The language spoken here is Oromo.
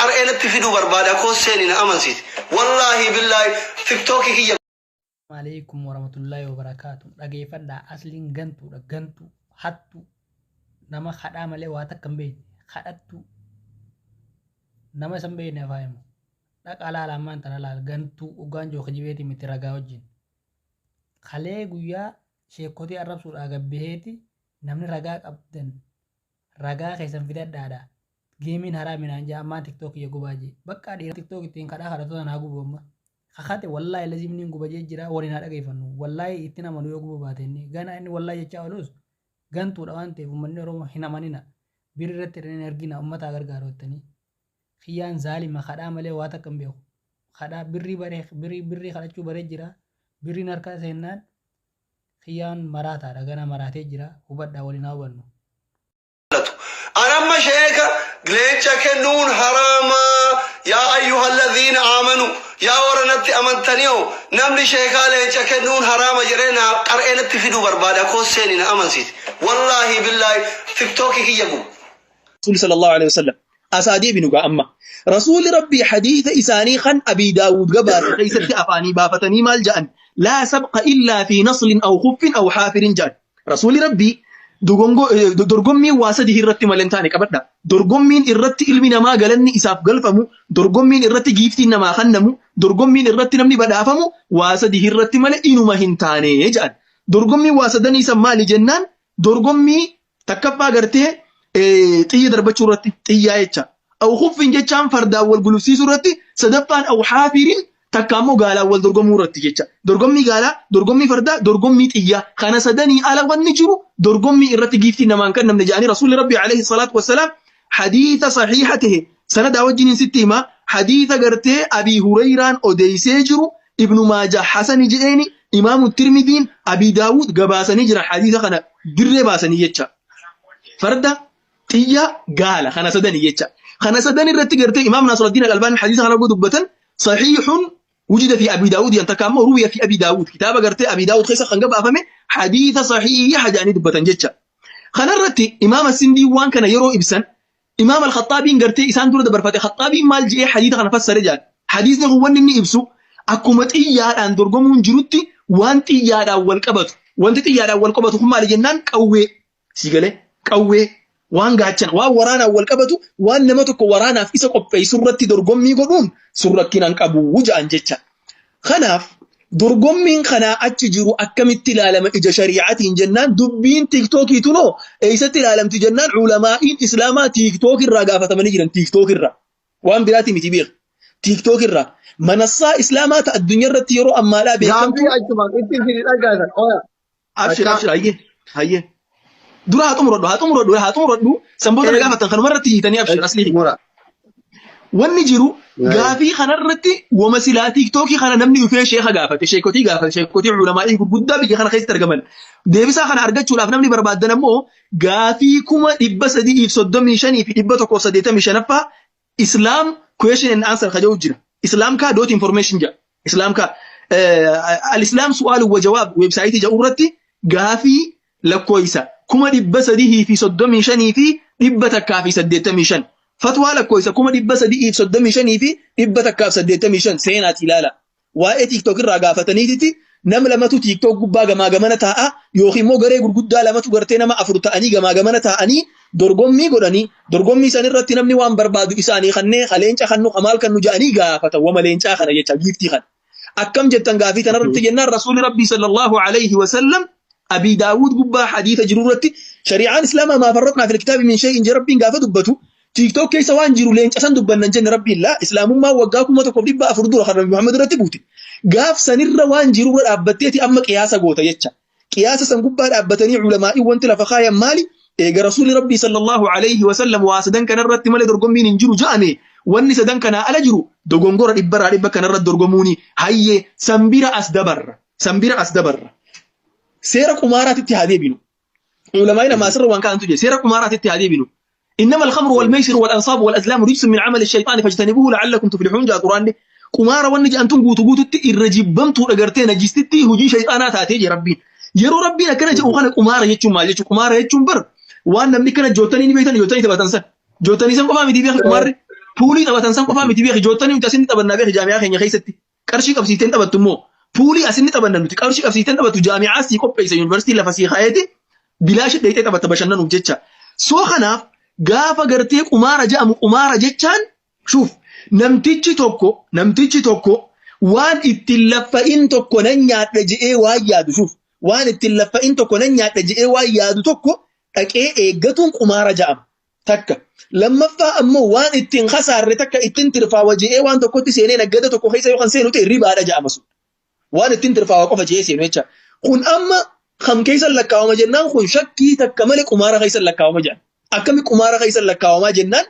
Qar'ee natti fiduu barbaada koo seeni na amansiisi. Wallaahi billaahi tiktookii kiyya Aleykum warahmatullahi wabarakatuh. Dhageeffadhaa, asliin gantuudha, gantuu, hattuu, nama kadhaa malee waa takka hin beekne, kadhattuu, nama isa hin beekne afaa himu. Dhaqaa laala, ammaan tana laala, gantuu dhugaan jiru kijibeetii miti, ragaa wajjin. Kalee guyyaa sheekotii arrabsuudhaa gabbiheeti namni ragaa qabdan ragaa keessan fidadhaadha. Geemiin haraami naan jaa, ammaan tiktook kiyya gubaa jee. Bakka dhiira tiktook ittiin kadhaa kadhatu tana haa gubu amma. Kakate wallaahi lazim niin guba jee jira, waliin haa dhageeffannu. Wallaahi ittiin amanu yoo gubu baate inni. Gana inni wallaahi jechaa oolus gantuudha waan ta'eef uummanni Oromoo hin amanina. Birri irratti hin ergina, uummata haa gargaaru jettanii. Kiyyaan zaalima, kadhaa malee waa takka hin beeku. Kadhaa birrii baree, birrii birrii kadhachuu baree jira. Birriin harka seennaan kiyyaan maraataadha, gana maraatee jira, hubadhaa, waliin haa hubannu. An amma sheeka leenca kennuun haraamaa, yaa ayyuhalladhiina aamanu, yaa warra natti amantaniyo, namni sheekaa leenca kennuun haraama jedhee naa qar'ee natti fiduu barbaada koo seeni na amansiisi. Wallaahi billaahi tiktookii kiyya gubu. Rasuulli sallallahu alaihi wasallam asaa deebinu gaa amma. Rasuulli Rabbii hadiisa isaanii kan Abii Daawud gabaase keessatti afaanii baafatanii maal ja'an? Laa sabqa illaa fi naslin aw khuffin aw haafirin ja'an. Rasuulli Rabbii dorgommiin waa sadii irratti malee hin taane qabadha. Dorgommiin irratti ilmi namaa galanni isaaf galfamu, dorgommiin irratti giiftiin namaa kennamu, dorgommiin irratti namni badhaafamu waa sadii irratti malee inuma hin taane ja'an. Dorgommiin waa sadanii san maali jennaan, dorgommii takkaffaa gartee xiyya darbachuu irratti, xiyyaa jecha. Aw khuffin jechaan fardaan wal gulufsiisuu irratti, sadaffaan aw haafirin takka ammoo gaalaan wal dorgomuu irratti jecha. Dorgommii gaalaa, dorgommii fardaa, dorgommii xiyyaa. Kana sadanii ala wanni jiru dorgommii irratti giiftii namaan kan namni jedhanii Rasuulli Rabbii alayhi salaatu wassalaam hadiisa sahiiha tahe sanadaa wajjiniin sitti hima, hadiisa gartee Abii Hureyraan odeysee jiru, Ibnu Maajah Hasani je'eeni, Imaamu Tirmidiin, Abii Daawud gabaasanii jiran, hadiisa kana dirree baasanii jecha. Farda, xiyya, gaala, kana sadanii jecha. Kana sadan irratti gartee Imaam Nasruddin Al-Albaani hadiisa kana dubbatan sahiihun wujida fi Abi Daawud yan, takka ammoo ruwiya fi Abi Daawud, kitaaba gartee Abi Daawud keessa kan gabaafame hadiisa sahiiha jedhanii dubbatan jecha. Kana irratti Imaam Sindii waan kana yeroo ibsan, Imaam Al-Khaxaabiin gartee isaan dura dabarfate, Khaxaabiin maal je'ee hadiisa kana fassare jedhan. Hadiisni kun wanni inni ibsu akkuma xiyyaadhaan dorgomuun jirutti waan xiyyaadhaan wal qabatu. Wanti xiyyaadhaan wal qabatu kun maali jennaan, qawwee. Si galee, qawwee, waan gaachana, waan waraanaan wal qabatu, waan nama tokko waraanaaf isa qopheessu irratti dorgommii godhuun sun rakkinaan qabu ja'an jecha. Kanaaf dorgommiin kanaa achi jiru akkamitti ilaalama ija shari'aatiin jennaan, dubbiin tiiktookii tunoo eessatti ilaalamti jennaan, ulamaa'iin islaamaa tiiktook irraa gaafatamanii jiran, tiiktook irraa. Waan biraatii miti beek. Tiiktook irraa. Manassaa islaamaa ta addunyaa irratti yeroo ammaadhaa beekamtu. Gaaffii achumaan itti isin dhagaasan. Oya. Abshir. Takka. Abshir, hayyee hayyee. Dura haa xumuradhu, haa xumuradhu, haa xumuradhu. Sanboota na gaafatan kanuma irratti hiitanii, abshir aslii. Mura. Wanni jiru gaafii kanarratti wama silaa tiiktookii kana namni dhufee sheeka gaafate, sheekotii gaafate, sheekotii ulamaa'ii gurguddaa biyya kana keessatti argaman. Deebisaa kana argachuudhaaf namni barbaaddan ammoo gaafii 335,185ffaa Islam question and answer ka jedhu jira. Islam kaa dot information jedha. Islam kaa al-Islam su'aalu wa jawaab weebsaayitii jedhu irratti gaafii lakkoofsa 335,185, fatwaa lakkoofsa 335,185 seenaati ilaala. Waa'ee TikTok irraa gaafataniititi nama lamatu TikTok gubbaa gamaa gamana taa'a yookiin immoo garee gurguddaa lamatu gartee nama afur ta'anii gamaa gamana taa'anii dorgommii godhanii, dorgommii san irratti namni waan barbaadu isaanii kannee ka leenca kannu ka maal kannu jedhanii gaafatan, wama leencaa kana jecha giiftii kana. Akkam jettan gaafii tanarratti jennaan, Rasuulli Rabbii sallallahu alayhi wa sallam Abii Daawud gubbaa hadiisa jiru irratti shari'aan Islaamaa maa farratnaa fil kitaabi min shay'in jee Rabbiin gaafa dubbatu, TikTok keessa waan jiru leenca san dubbannan jenne Rabbiin laa Islaamummaa waggaa 1400 dura kan Nabi Muhammad irratti buute. Gaaf sanirra waan jiru irra dhaabbatteeti amma qiyaasa goota jecha. Qiyaasa san gubbaa dhaabbatanii ulamaa'iin wanti lafa kaayan maali? Eega Rasuulli Rabbii sallallahu alayhi wa sallam waa sadan kanarratti malee dorgommiin hin jiru ja'ame, wanni sadan kanaa ala jiru dogongora dhibbarraa dhibba kanarratti dorgomuuni. Hayyee, san bira as dabarra. San bira as dabarra. Seera qumaaraatitti haa deebinu. Ulamaa'iin amma asirra waan kaa'antu jira. Seera qumaaraatitti haa deebinu. إنما الخمر والميسر والأنصاب والأزلام رجس من عمل الشيطان فاجتنبوه لعلكم تفلحون جاء قرآن. Qumaara wanni jedhamtuun guutuu guututti irra jibbamtuudha, gartee najistitti hojii shayxaanaa taatee jira Rabbiin. Yeroo Rabbiin akkana jedhu kana qumaara jechuun maal jechuudha? Qumaara jechuun bar waan namni kana jootanii ni beektan, jootanii taphatan san. Jootanii san qofaa miti beekan qumaarri. Puulii taphatan san qofaa miti beeki joottanii nuti asinni taphannaa beeki jaami'aa keenya keessatti. Qarshii qabsiifteen taphattu immoo puulii asinni taphanna nuti qarshii qabsiifteen taphattu jaami'aa sii qopheessa yuunivarsiitii lafa sii kaayeeti bilaashi dheeyxee taphatta bashannanuuf jecha. Soo kanaaf gaafa gartee qumaara jedhamu qumaara jechaan shuuf namtichi tokko namtichi tokko waan ittiin laffa'in tokko nan nyaadha je'ee waan yaadu shuuf waan ittiin laffa'in tokko nan nyaadha je'ee waan yaadu tokko dhaqee eeggatuun qumaara jedhama. Takka. Lammaffaa ammoo waan ittiin kasaarre takka ittiin tirfaawa je'ee waan tokkotti seenee naggada tokko keessa yookaan seenu ta'e ribaadha jedhama sun. Waan ittiin tirfaawa qofa je'ee seenu jecha. Kun amma kam keessa lakkaawama jennaan kun shakkii takka malee qumaara keessa lakkaawama jedhan. Akkami qumaara keessa lakkaawamaa jennaan.